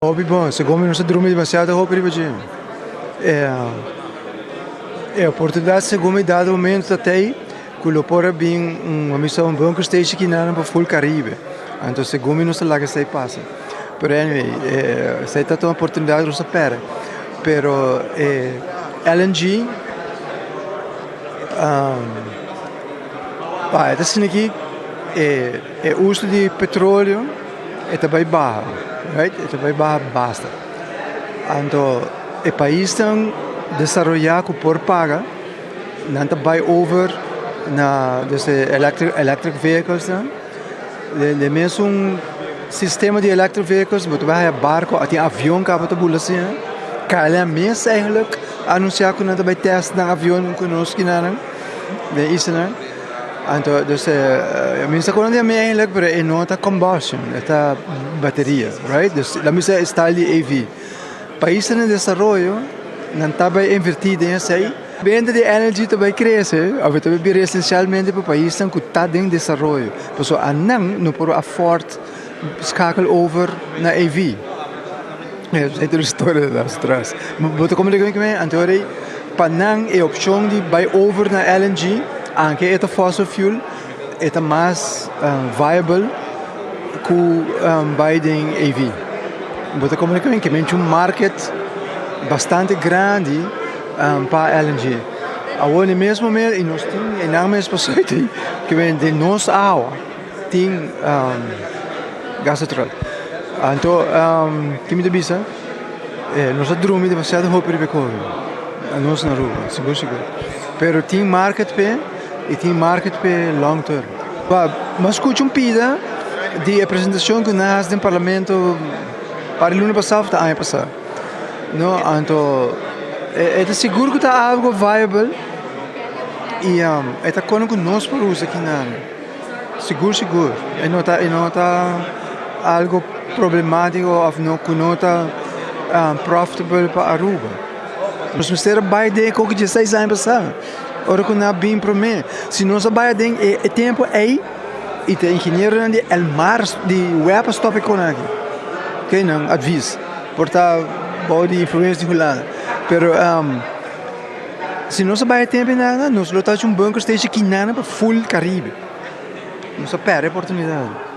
Hopi bon, segun mi nos a drumi demasiado hopi riba dje. E oportunidat segun mi dado momento ta tei ku lo por a bin un amistad un bunker station kinan pa full Caribe. Anto segun mi nos ta laga esei pasa. Pero anyway, esei ta un oportunidat ku nos a pèrdè. Pero e LNG e ta asina aki e uso di petroleo. E ta bai baha, right? E ta bai baha basta. Anto e paisnan desaroyá ku por paga, nan ta bai over na dus e electric electric vehicles nan. Den mesun sistema di electric vehicles bo ta bai haya barko a tin avion kaba ta bula asina. KLM mes eigenlijk a anunsiá ku nan ta bai tèst nan avion ku nos kinanan den islanan. Anto dus mi no sa kon di ami eigenlijk pero e no ta combustion e ta bateria right dus la mi sa e style di EV. Paisnan den desaroyo nan ta bai inverti den esei. Benta di energy ta bai krese of e ta bai bira esensialmente pa paisnan ku ta den desaroyo pasobra anan no por afford skakel over na EV. Esei ta un historia tras. Bo ta komprende ku mi? Anto pa nan e opshon di bai over na LNG, anke e ta fossil fuel, e ta mas viable ku bai den EV. Bo ta komprende ku mi? Ke menchi un market bastante grandi pa LNG. Awor na e mes momento, i nos tin e nan mes pasobra ke men den nos awa tin gas natural. Anto ke mi ta bisa? Nos a drumi demasiado hopi riba e kohe, anos na Aruba, sigur sigur. Pero tin market p'e i tin market p'e long term. Mi a skucha un pida di e presentashon ku nan hasi den parlamento par di luna pasá òf ta aña pasá. No, anto e ta sigur ku ta algo viable i e ta kono ku nos por usa kinan. Sigur sigur e no ta e no ta algo problematico of no cu no ta profitable pa Aruba. Nos mester a bay den e coco dieseis aña pasa ora cu nan a bin prome. Si nos a bay aden e tempo ey y ta ingenieronan di Elmar di web a stop e con aki. Oké nan advies por ta bao di influencia di Hulanda pero. Si nos a bai e tempu nana, nos lo ta haci un bunker station ki nana pa full Caribe. Nos a perde e oportunidad.